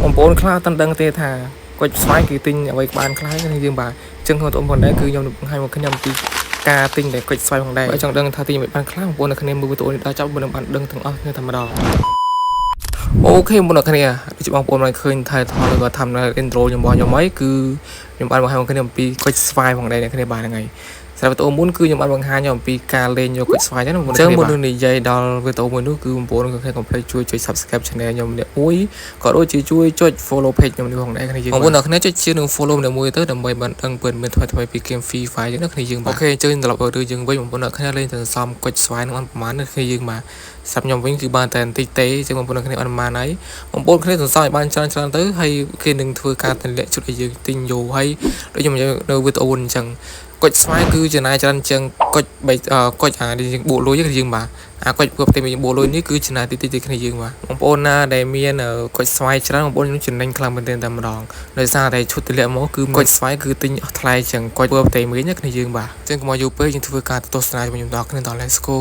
បងប្អូនខ្លះអត់ទាន់ដឹងទេថាគុជស្វាយគឺទិញអ្វីបានខ្លះគ្នាយើងបាទអញ្ចឹងក្នុងបងប្អូនដែរគឺខ្ញុំនឹងបង្ហាញមកខ្ញុំអំពីការទិញដែលគុជស្វាយផងដែរបើចង់ដឹងថាទិញអ្វីបានខ្លះបងប្អូននៅគ្នាមើលវីដេអូនេះដល់ចប់បងនឹងបានដឹងទាំងអស់គ្នាតែម្ដង OK បងប្អូនគ្នាដូចជាបងប្អូនបានឃើញ title ឬក៏ thumbnail intro ខ្ញុំរបស់ខ្ញុំហើយគឺខ្ញុំបានបង្ហាញមកគ្នាអំពីគុជស្វាយផងដែរអ្នកគ្នាបាទហ្នឹងហើយសម្រាប់វីដេអូមុនគឺខ្ញុំបានបង្ហាញអំពីការលេងយកគុជស្វាយហ្នឹងបងប្អូនអញ្ចឹងមុននឹងនិយាយដល់វីដេអូមួយនោះគឺបងប្អូនគ្នាកុំភ្លេចជួយចុច subscribe channel ខ្ញុំម្នាក់មួយក៏ដូចជាជួយចុច follow page ខ្ញុំនេះផងដែរគ្នាយើងបងប្អូនគ្នាចុចជានឹង follow ម្នាក់មួយទៅដើម្បីបានដឹងព័ត៌មានថ្មីៗពី game Free Fire ចឹងណាគ្នាយើងបាទ OK អញ្ជើញត្រឡប់ទៅរឿងយើងវិញបងប្អូនគ្នាលេងទៅសំគុជស្វាយនឹងបានប្រហែលណាគ្នាយើងបាទសម្រាប់ខ្ញុំវិញគឺបានតែបន្តិចទេអញ្ចឹងបងប្អូនគ្នាបានប្រហែលហើយបងប្អូនគ្នាសន្សំឲ្យបានច្រើនច្រើនទៅហើយគេនឹងធ្វើការទម្លាក់ឈុតឲ្យយើងទិញយកហើយដូចខ្ញុំនិយាយនៅវីដេអូអញ្ចឹងគុជស្វាយគឺចំណាយច្រើនជាងគុជបីគុជអានេះយើងបូកលុយគឺយើងបាទអាគុជព្រោះផ្ទះយើងបូកលុយនេះគឺចំណាយតិចតិចទេគ្នាយើងបាទបងប្អូនណាដែលមានគុជស្វាយច្រើនបងប្អូនចំណេញខ្លាំងមែនទែនតែម្ដងដោយសារតែឈុតទម្លាក់មកគឺគុជស្វាយគឺទិញអស់ថ្លៃជាងគុជព្រោះផ្ទះមីណាគ្នាយើងបាទអញ្ចឹងកុំឲ្យយូរពេកយើងធ្វើការទស្សនាជាមួយខ្ញុំដល់គ្នាដល់ let's go.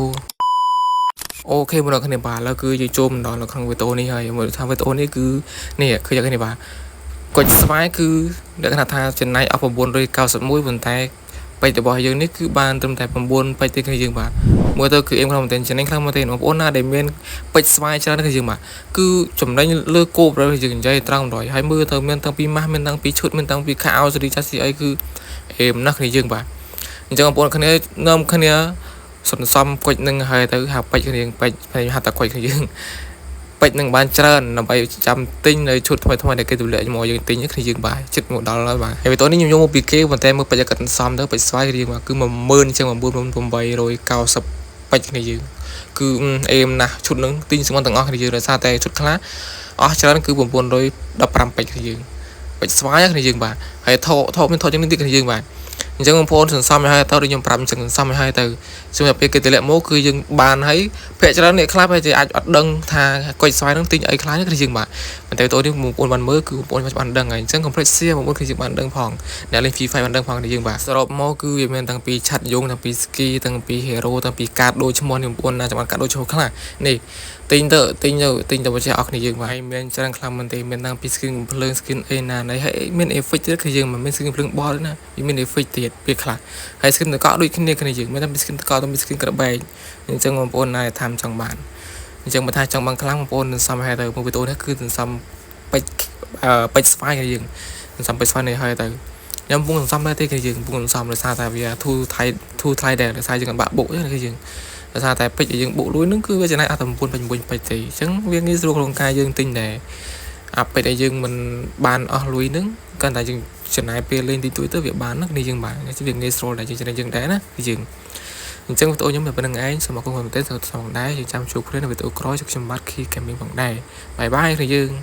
OK បងប្អូនគ្នាបាទឥឡូវគឺយើងចូលមកដល់នៅក្នុងវីដេអូនេះហើយមើលថាវីដេអូនេះគឺនេះឃើញគ្នាបាទគុជស្វាយគឺលក្ខណៈថាចំណាយអស់991ប៉ុន្តែពេជ្ររបស់យើងនេះគឺបានត្រឹមតែ9ពេជ្រទេគ្នាយើងបាទមើលទៅគឺអេមខ្លាំងមែនទែនចំណេញខ្លាំងមែនទែនបងប្អូនណាដែលមានពេជ្រស្វាយច្រើនគឺយើងបាទគឺចំណេញលើគោបដល់យើងនិយាយត្រង់100ហើយមើលទៅមានតាំងពីម៉ាស់មានតាំងពីឈុតមានតាំងពីខោសេរីចាស់ស៊ីអីគឺអេមណាស់គ្នាយើងបាទអញ្ចឹងបងប្អូនគ្នានាំគ្នាសន្សំគុជនឹងហើយទៅហាពេជ្រគ្នាពេជ្រហៅតាគុជគ្នាយើងពេជ្រនឹងបានច្រើនដើម្បីចាំទិញនៅឈុតថ្មីថ្មីដែលគេទម្លាក់មកយើងទិញគ្នាយើងបាទចិត្តមកដល់ហើយបាទហើយវីដេអូនេះខ្ញុំយកមកពីគេប៉ុន្តែមើលពេជ្រគាត់សំទៅពេជ្រស្វាយរៀងបាទគឺ10000ជាង9890ពេជ្រគ្នាយើងគឺអេមណាស់ឈុតនឹងទិញស្មន់ទាំងអស់គ្នាយើងដោយសារតែឈុតខ្លះអស់ច្រើនគឺ915ពេជ្រគ្នាយើងពេជ្រស្វាយគ្នាយើងបាទហើយថោថោមានថោជាងនេះទៀតគ្នាយើងបាទអញ្ចឹងបងប្អូនសន្សំឲ្យហើយទៅដូចខ្ញុំប្រាប់អញ្ចឹងសន្សំឲ្យហើយទៅសម្រាប់ពេលគេទម្លាក់មកគឺយើងបានហើយភាគច្រើនអ្នកខ្លះប្រហែលជាអាចអត់ដឹងថាគុជស្វាយនឹងទិញអីខ្លះនេះគឺយើងបាទប៉ុន្តែតូនេះបងប្អូនបានមើលគឺបងប្អូនបានដឹងហើយអញ្ចឹងកុំភ្លេច share បងប្អូនគឺយើងបានដឹងផងអ្នកលេង Free Fire បានដឹងផងនេះយើងបាទសរុបមកគឺវាមានតាំងពីឆាត់យងតាំងពី ski តាំងពី hero តាំងពីកាតដូរឈ្មោះនេះបងប្អូនណាចាំបានកាតដូរឈ្មោះខ្លះនេះទិញទៅទិញទៅទិញទៅបើចេះអស់គ្នាយើងបាទហើយមានច្រើនខ្លាំងមែនទេមានតាំងពី skin កំភ្លើង skin អីណាណីហើយមាន effect ទៀតគឺយើងមិនមាន skin កំភ្លើងបោះទេណាវាមាន effect ទៀតពេលខ្លះហើយ skin តកដូចគ្នាគ្នាយើងមានតាំងពី skin តកតាំងពី skin ក្របែកអញ្ចឹងបងប្អូនណាថាចង់បានអញ្ចឹងបើថាចង់បានខ្លាំងបងប្អូននឹងសំឲ្យទៅមួយវីដេអូនេះគឺសន្សំពេជ្រពេជ្រស្វាយគ្នាយើងសន្សំពេជ្រស្វាយនេះឲ្យទៅខ្ញុំកំពុងសន្សំដែរទេគឺយើងកំពុងសន្សំដោយសារតែវាធូរថ្លៃធូរថ្លៃដែរដោយសារយើងបាក់បុកទេគឺយើងដោយសារតែពេជ្រដែលយើងបុកលួយនឹងគឺវាចំណាយអស់តែ9.9ពេជ្រទេអញ្ចឹងវាងាយស្រួលក្នុងការយើងទិញដែរអាពេជ្រដែលយើងមិនបានអស់លុយនឹងកាន់តែយើងចំណាយពេលលេងទីទួយទៅវាបានណាគ្នាយើងបានវាងាយស្រួលដែរយើងចំណេញយើងដែរណាយើងអញ្ចឹងវីដេអូខ្ញុំតែប៉ុណ្្នឹងឯងសូមអរគុណមែនទែនសម្រាប់ដែរយើងចាំជួបគ្នានៅវីដេអូក្រោយខ្ញុំបាទ Key Gaming ផងដែរ bye bye គ្នាយើង។